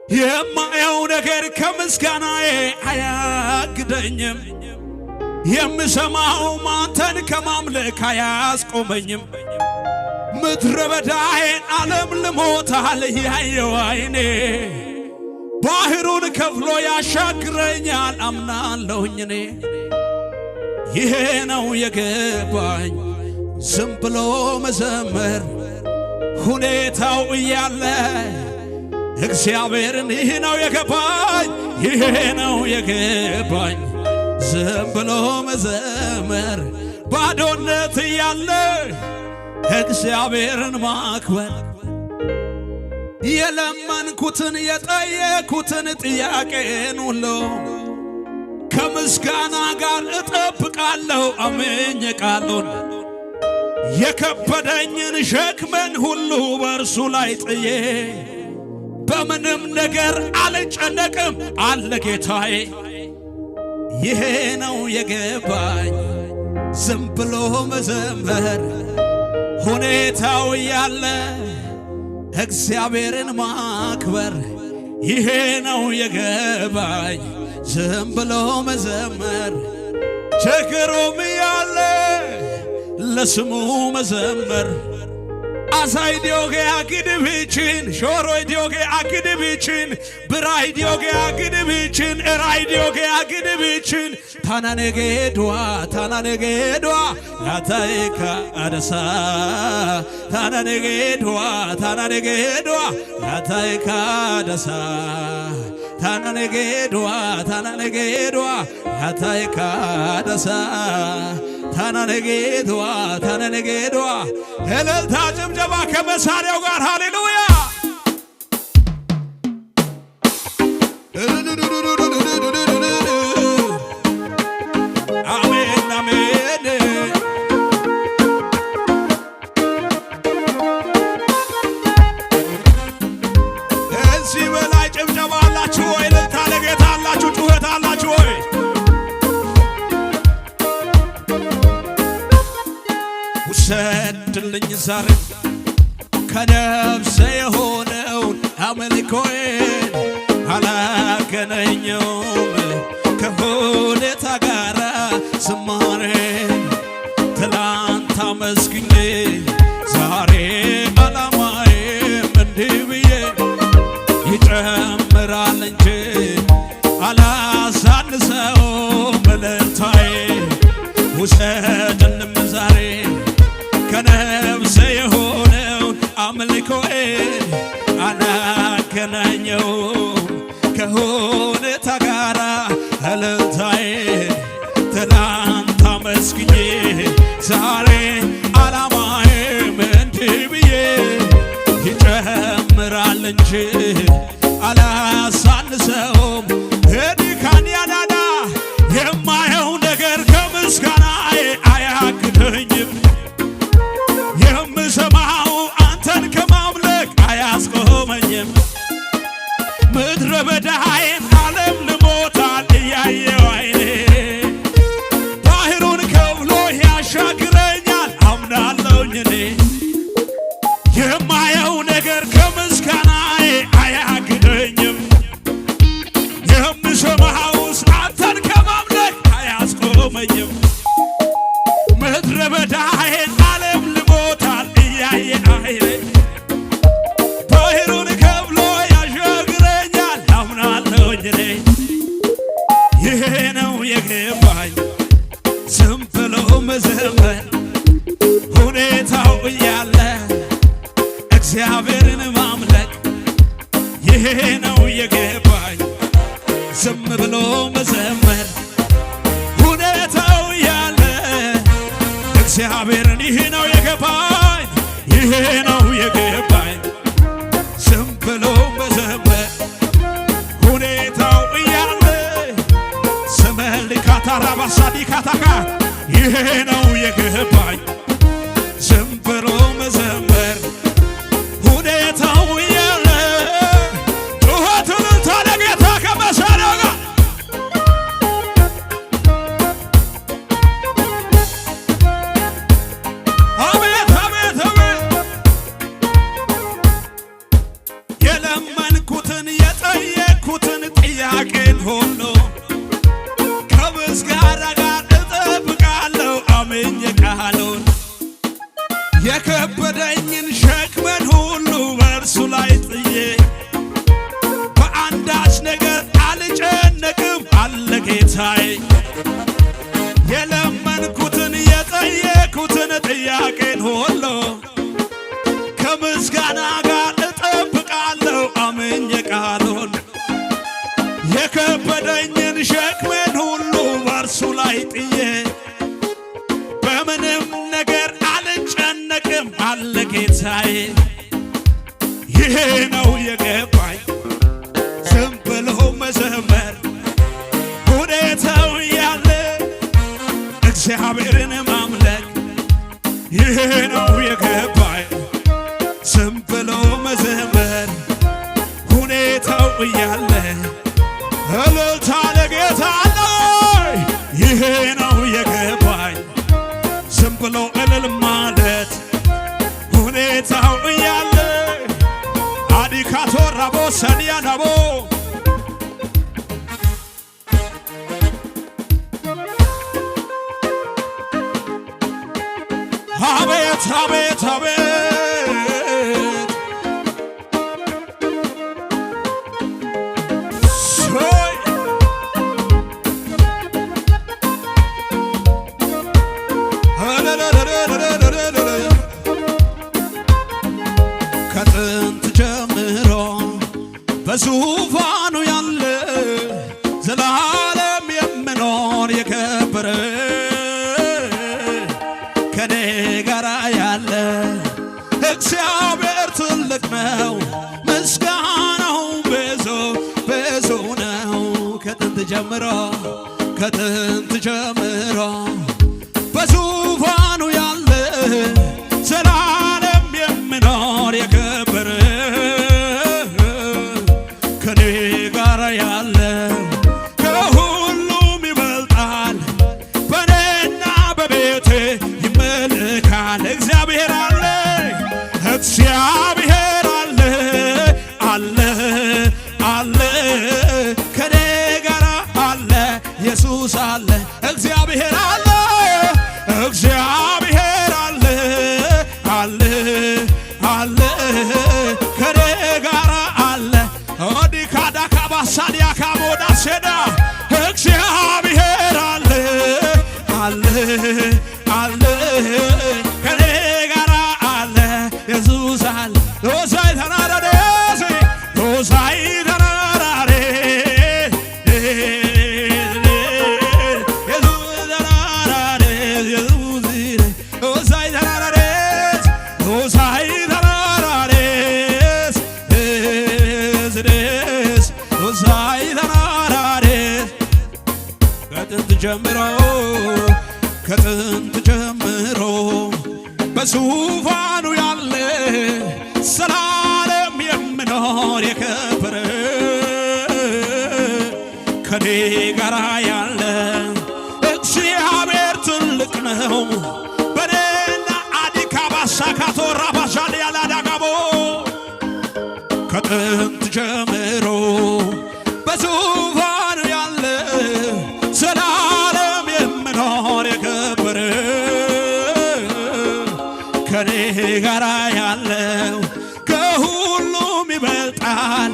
የማየው ነገር ከምስጋናዬ አያግደኝም። የምሰማው አንተን ከማምለክ አያስቆመኝም። ምድረ በዳዬን ዓለም ልሞታል ያየው አይኔ፣ ባህሩን ከፍሎ ያሻግረኛል አምናለሁኝ እኔ። ይሄ ነው የገባኝ ዝም ብሎ መዘመር፣ ሁኔታው እያለ እግዚአብሔርን። ይህ ነው የገባኝ፣ ይሄ ነው የገባኝ ዝም ብሎ መዘመር፣ ባዶነት እያለ እግዚአብሔርን ማክበር። የለመንኩትን የጠየኩትን ጥያቄን ሁሉ ከምስጋና ጋር እጠብቃለሁ አምኜ ቃሉን። የከበደኝን ሸክሜን ሁሉ በእርሱ ላይ ጥዬ በምንም ነገር አልጨነቅም አለ ጌታዬ። ይሄ ነው የገባኝ ዝም ብሎ መዘመር፣ ሁኔታው እያለ እግዚአብሔርን ማክበር። ይሄ ነው የገባኝ ዝም ብሎ መዘመር፣ ችግሩም እያለ ለስሙ መዘመር። Asay diyogee aggidi biichin, shooroy diyogee aggidi biichin, biray diyogee aggidi biichin, eray diyogee aggidi biichin, tana ne geeduwa, tana ne geeduwa, yaataykka adasa. Tana ne geeduwa, tana ne geeduwa, yaataykka adasa. Tana ne geeduwa, tana ne geeduwa, yaataykka adasa. Tana ne geeduwa, tana ne geeduwa። እልልታ ጭብጨባ ከመሳሪያው ጋር፣ ሃሌሉያ! አሜን አሜን። እዚህ በላይ ጭብጨባ አላችሁ ወይ? እልልታ ለጌታ አላችሁ? ጩኸት አላችሁ ወይ? ውሰድልኝ ዛሬ ከነፍሴ የሆነውን አምልኮዬን፣ አላገናኘውም ከሁኔታ ጋራ ዝማሬን። ትላንት አመስግኜ ዛሬ አላማዬም እንዲህ ብዬ፣ ይጨምራል እንጂ አላሳንሰውም እልልታዬ። ውሰድልም ዛሬ ከነፍሴ የሆነውን አምልኮዬን፣ አላገናኘውም ከሁኔታ ጋራ እልልታዬን። ትላንት አመስግኜ ዛሬ አላማዬም እንዲህ ብዬ፣ ይጨምራል እንጂ አላሳንሰውም። ሄዲካንያናና የማየው ነገር ከምስጋናዬ አያግደኝም። የምሰማው አንተን ከማምለክ አያስቆመኝም። ምድረ በዳዬን ዓለም ልሞታል እያየው አይኔ፣ ባህሩን ከፍሎ ያሻግረኛል አምናለሁኝ እኔ። የማየው ነገር ከምስጋናዬ አያግደኝም። የምሰማውስ አንተን ከማምለክ አያስቆመኝም። ምድረ በዳዬን ዓለም ልሞታል እያየ አይኔ፣ ባህሩን ከፍሎ ያሻግረኛል አምናለሁኝ እኔ። ይሄ ነው የገባኝ ዝም ብሎ መዘመር፣ ሁኔታው እያለ እግዚአብሔርን ማምለክ። ይሄ ነው የገባኝ ዝም ብሎ መዘመር፣ ሁኔታው እያለ እግዚአብሔርን። ይሄ ነው የገባኝ፣ ይሄ ነው የገባኝ ዝም ብሎ መዘመር፣ ሁኔታው እያለ ስመልካታራባሳዲካታካ። ይሄ ነው የገባኝ ዝም ብሎ መዘመር፣ ሁኔታው እያለ። ጩኸት እልልታ ለጌታ ከመሳሪያው ጋር። አቤት አቤት አቤት! የለመንኩትን የጠየኩትን ቃሉን። የከበደኝን ሸክመን ሁሉ በእርሱ ላይ ጥዬ በአንዳች ነገር አልጨነቅም አለ ጌታዬ። የለመንኩትን የጠየኩትን ጥያቄን ሁሉ ከምስጋና ጋር እጠብቃለሁ አምኜ ቃሉን። የከበደኝን ሸክሜን ሁሉ በእርሱ ላይ ጥዬ በምንም ነገር አልጨነቅም አለ ጌታዬ። ይሄ ነው የገባኝ ዝም ብሎ መዘመር፣ ሁኔታው ያለ እግዚአብሔርን ማምለክ። ይሄ ነው የገባኝ ዝም ብሎ መዘመር፣ ሁኔታው እያለ እልልታ ለጌታ አለ። ይሄ ነው የገባኝ ዝም ብሎ እልል ማለት፣ ሁኔታው እያለ። አዲካቶ ራቦ ሰኒያናቦ። አቤት አቤት አቤት ሶይ። ከጥንት ጀምሮ በዙፋኑ ያለ፣ ዘላለም የምኖር የከበረ፣ ከኔ ጋር ያለ እግዚአብሔር ትልቅ ነው፣ ምስጋናው ብዙ ብዙ ነው። ከጥንት ጀምሮ፣ ከጥንት ጀምሮ በዙፋኑ ያለ፣ ዘላለም የሚኖር የከበረ፣ ከኔ ጋር ያለ ከሁሉም ይበልጣል። በእኔና በቤቴ ይመልካል። እግዚአብሔር አለ፣ እግዚአብሔር አለ፣ አለ አለ፣ ከኔ ጋር አለ፣ ኢየሱስ አለ። እግዚአብሔር አለ፣ እግዚአብሔር አለ፣ አለ አለ፣ ከኔ ጋር አለ። ኦዲካዳ ካባሳዲያ ካሞዳ ሴዳ። እግዚአብሔር አለ፣ አለ አለ፣ ከኔ ጋር አለ፣ ኢየሱስ አለ። ሎሳይ ተናራሬ፣ ሎሳይ ተናራሬ፣ ኢየሱስ ተናራሬ፣ ኢየሱስ ሎሳይ ተናራሬ፣ ሎሳይ ተናራሬ፣ ሎሳይ ተናራሬ። ከጥንት ጀምሮ፣ ከጥንት ጀምሮ በዙፋኑ ያለ፣ ዘላለም የሚኖር የከበረ፣ ከኔ ጋር ያለ እግዚአብሔር ትልቅ ነው። በኔና አዲካባ ሳካቶ ራባሻል ያላዳጋቦ። ከጥንት ጀምሮ በዙፋኑ ያለ፣ ዘላለም የሚኖር የከበረ፣ ከኔ ጋር ያለው ከሁሉም ይበልጣል።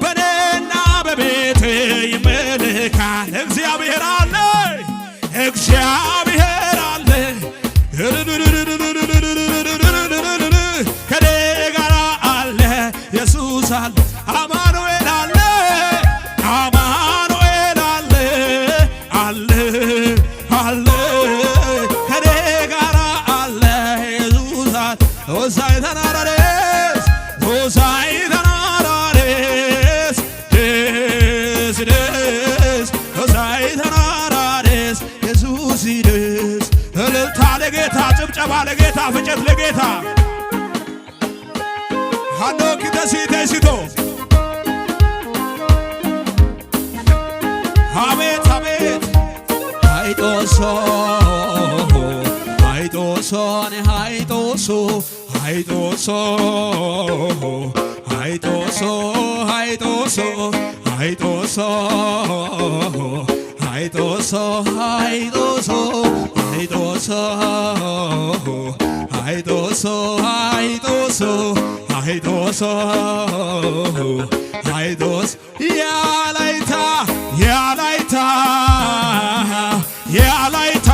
በእኔና በቤቴ ይመልካል። እግዚአብሔር አለ፣ እግዚአብሔር አለ፣ ከኔ ጋር አለ፣ ኢየሱስ አለ፣ አማኑኤል አለ፣ አማኑኤል አለ፣ አለ አለ፣ ከኔ ጋር አለ፣ ኢየሱስ አለ። ሆሳይ ተናራሬስ፣ ሆሳይ ተናራሬስ ደስ ደስ፣ ሆሳይ ተናራሬስ፣ ኢየሱስ ይደስ። እልልታ ለጌታ፣ ጭብጨባ ለጌታ፣ ፍጨት ለጌታ። ሃኖ ኪተሲ ተሲቶ። አቤት አቤት። ሃይጦሶ ሃይጦሶ ሃይጦሶ ሃይጦሶ ሃይጦሶ ሃይጦሶ ሃይጦሶ ሃይጦሶ ሃይጦሶ። Ay Xoossoo, ay Xoossoo, ay Xoossoo, ay Xoossoo, ay Xooss ያላይታ ያላይታ ያላይታ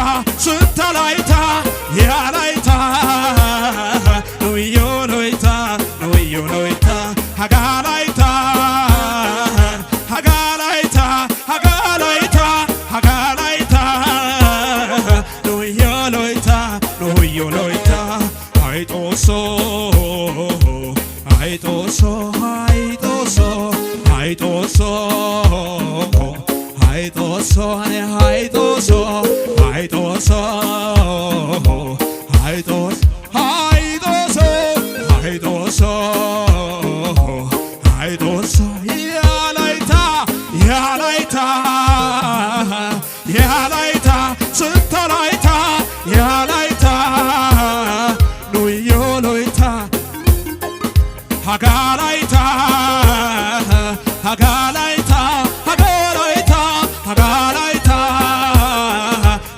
ስንተላይታ ያላይታ ኑዮ ሎይታ ኑዮ ሎይታ ሀጋላይታ ሀጋላይታ ሀጋላይታ ሀጋላይታ ኑዮ ሎይታ ኑዮ ሎይታ አይ ጦሶ አይ ጦሶ አይ ጦሶ አይ ጦሶ አይ ጦሶ አይ ጦሶ አይ ጦሶ አይ ጦስ አይ ጦሶ አይ ጦሶ አይ ጦሶ ያላይታ ያላይታ ያላይታ ስንተላይታ ያላይታ ኑዮ ሎይታ ሀጋላይታ ሀጋላይታ ሀጋላይታ ሀጋላይታ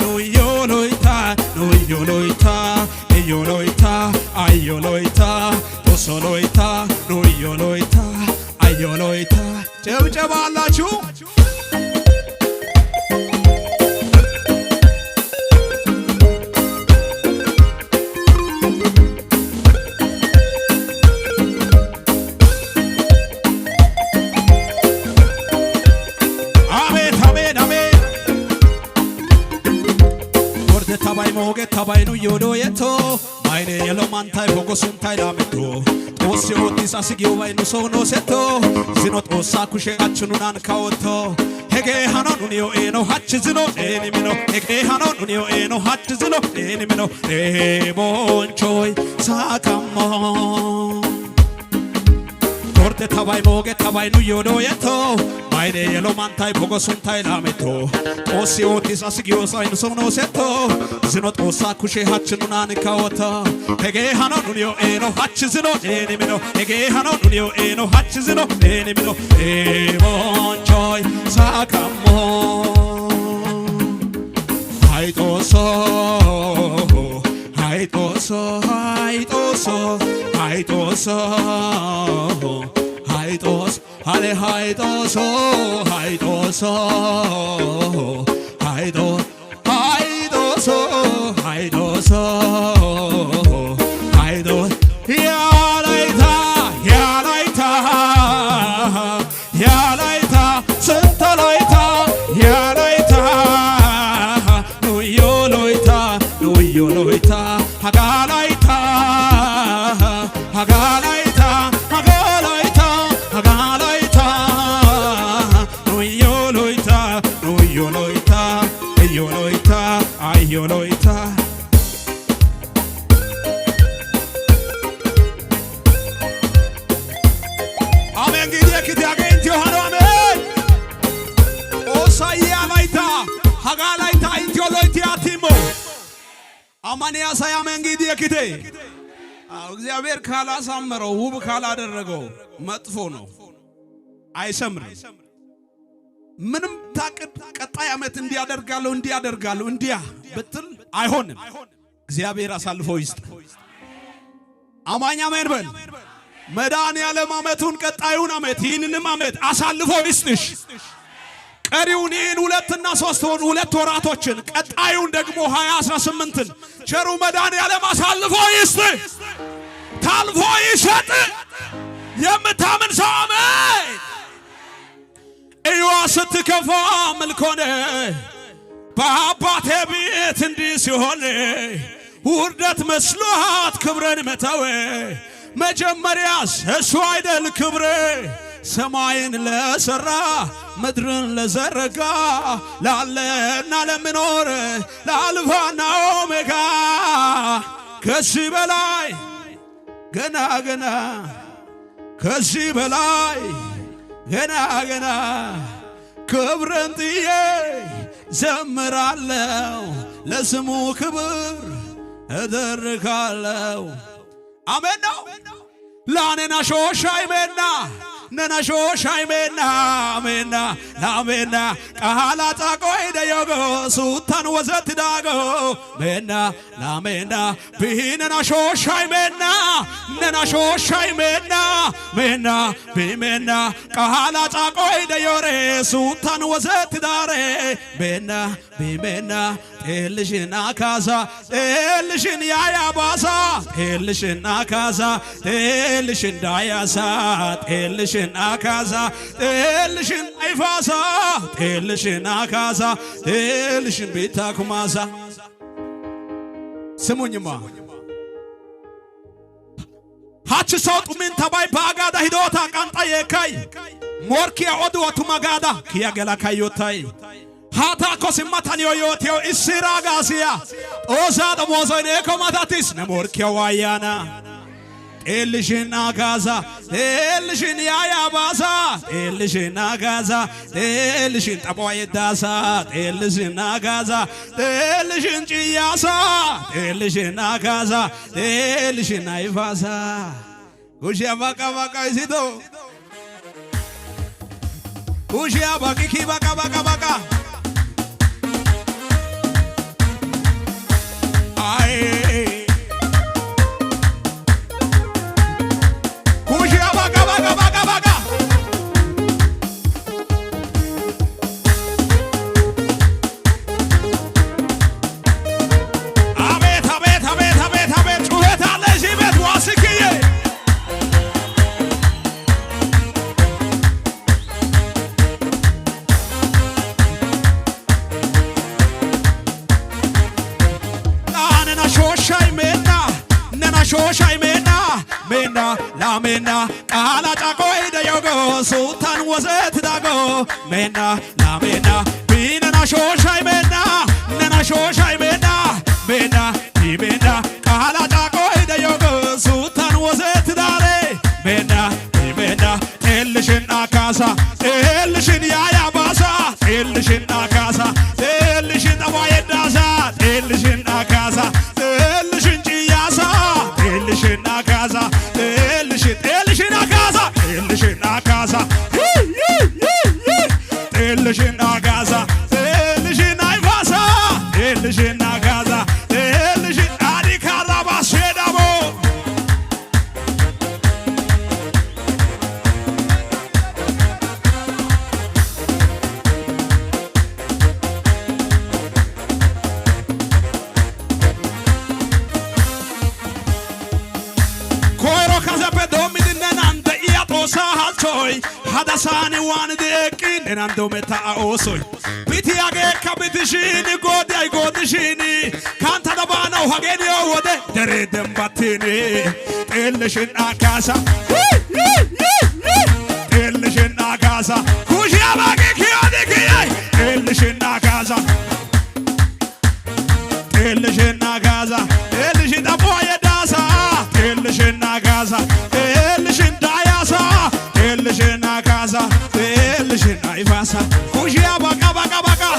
ኑዮ ሎይታ ኑዮ ሎይታ እዮ ሎይታ አዮ ሎይታ ጦሶ ሎይታ ኑዮ ሎይታ አዮ ሎይታ። ጭብጨባ አላችሁ? አሜን አሜን አሜን። Gordetabay moogetabay nuyyoo dooyetto mayne yelo mantay bogo sunttay laametto Xoossi oottis asi giyoobay nu soo noosetto zino Xoossaa kushe hachchi nunan kawotto hegee hano nuniyo eeno hachchi zino neeni mino hegee hano nuniyo eeno hachchi zino neeni mino nee bonchchoy saakammo. Gordetabay moogetabay nuyyoo dooyetto mayne yelo mantay bogo sunttay laametto Xoossi oottis asi giyoosay nu soo noosetto zino Xoossaa kushe hachchi nunan kawotto hegee hano nuniyo eeno hachchi zino neeni mino hegee hano nuniyo eeno hachchi zino neeni mino nee bonchchoy saakammo. አይ ጦሶ አይ ጦሶ አይ ጦሶ አይ ጦሶ አይ ጦስ አሌ አይ ጦሶ አይ ጦሶ አይ ጦ አይ ጦሶ አይ ጦሶ አይ ጦስ ያላይታ ያላይታ ያላይታ ስንተላይታ ያላይታ ኑዮ ሎይታ ኑዮ ሎይታ ሀጋላይታ ሀጋላይታ ሀጋላይታ ሀጋላይታ ኑዮ ሎይታ ኑዮ ሎይታ እዮ ሎይታ አዮ ሎይታ። አሜን ጊዜ ክት ያገኝት ዮሐኖ አሜን ኦሳያ ላይታ ሀጋ ላይታ ኢንትዮ ሎይቲ አቲሞ አማንያ ሳይ አሜን ጊዜ ክቴ። አዎ፣ እግዚአብሔር ካላሳመረው ውብ ካላደረገው መጥፎ ነው፣ አይሰምርም። ምንም ታቅድ ቀጣይ ዓመት እንዲያደርጋለሁ እንዲያደርጋለሁ እንዲያ ብትል አይሆንም። እግዚአብሔር አሳልፎ ይስጥ። አማኝ አሜን በል። መድኃኔዓለም ዓመቱን ቀጣዩን ዓመት ይህንንም ዓመት አሳልፎ ይስጥሽ። ቀሪውን ይህን 2ና 3 ወር 2 ወራቶችን ቀጣዩን ደግሞ 2018ን ቸሩ መድኃኔዓለም አሳልፎ ይስጥ፣ ታልፎ ይሰጥ። የምታምን ሰው አሜን። እዩዋ ስትከፋ ምልኮነ በአባቴ ቤት እንዲህ ሲሆን ውርደት መስሏት ክብረን መተወ መጀመሪያስ እሱ አይደል ክብሬ ሰማይን ለሰራ ምድርን ለዘረጋ ላለና ለሚኖር ለአልፋና ኦሜጋ ከዚህ በላይ ገና ገና ከዚህ በላይ ገና ገና ክብርን ጥዬ ዘምራለው ለስሙ ክብር እደርካለው። አሜን ነው። ላኔና ሾሻ ይሜና Nena shooshay meenna meenna laameenna qaala xaaqoy deyogo suuttan wozettidaago meenna laameenna bii nena shooshay meenna nena shooshay meenna meenna bii meenna qaala xaaqoy deyore suuttan wozettidaare meenna bii meenna ጤልሽን አካሳ ጤልሽን ያያባሳ ጤልሽን አካሳ ጤልሽን ዳያሳ ጤልሽን አካሳ ጤልሽን አይፋሳ ጤልሽን አካሳ ጤልሽን ቤታኩማሳ። ስሙኝማ ሃች ሰው ጡሚን ተባይ ባጋዳ ሂዶታ ቃንጣ የካይ ሞርኪያ ኦድዋ ቱማጋዳ ኪያ ገላ ካዮታይ haataakko simmataniyo yootiyo issi raagaasiya Xoossaa xomoosoy neekko matattis ne morkkiya waayana xeellishin akaasa xeellishin yaayaa baasa xeellishin akaasa xeellishin xaphuwa yeddaasa xeellishin akaasa xeellishin ciyyaasa xeellishin akaasa xeellishin ayfaasa kushiya baqa baqa isito kushiya baqiki baqa baqa baqa አይ ኩሽያ ባቃ ባቃ ባቃ ባቃ አቤት አቤት አቤት አቤት አቤት ጩኸት አለ እዚህ ቤት ዋስክዬ ነና ሾሻይ ሜና ነና ሾሻይ ሜና ሜና ላሜና ቃላ ጫቆይ ደዮጎ ሱታን ወዘት ዳጎ ሜና ላሜና ቢነና ሾሻይ ሜና ነና ሾሻይ ሜና ሜና ቢሜና ቃላ ጫቆይ ደዮጎ ሱታን ወዘት ዳሬ ሜና ቢሜና ጤልሽን አካሳ ጤልሽን ያያባሳ ጤልሽን አካሳ ጤልሽን ጠባየዳሳ ጤልሽን አካሳ ጤልሽን ጭያሳ ጤልሽን አካሳ ጤልሽን ጤልሽን አካሳ ጤልሽን አካሳ ጤልሽን አካሳ ጤልሽን አይፋሳ ጤልሽን አካሳ ጤልሽን አዲካራባሴ ዳቦ koyro kaseppe doommidi nenan de'iya Xoossaa halchchoy hadasaani waanidi eqqi nenan doometta a oosoy bitiyageekka bitishin goodiyay goodishin kanttada baanawu hagee niyo wode deree dembbattin xeellishin akaasa xeellishin akaasa kushiya baaqi kiyodi kiyay xeellishin akaasa xeellishin akaasa xeellishin xaphuwa yeddaasa xeellishin akaasa xeellishin daayaasa xeellishin akaasa xeellishin ayfaasa kushiya baqa baqa baqa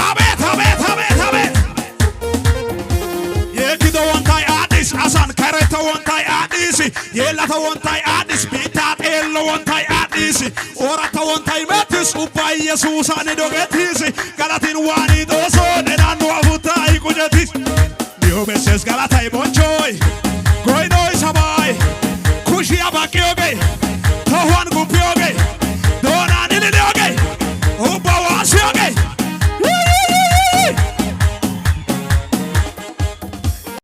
አቤት አቤት አቤት አቤት የኪዶ ወንታይ አዲስ አሳን ከረተ ወንታይ አዲስ የላተ ወንታይ አዲስ ቢታ ጤሎ ወንታይ አዲስ ኦራተ ወንታይ መትስ ኡባ ኢየሱሳን ዶገቲስ ገላቲን ዋኒ ጦሶ ደናኑ አፉታ ይቁጀቲስ ኒዮ በሴስ ገላታይ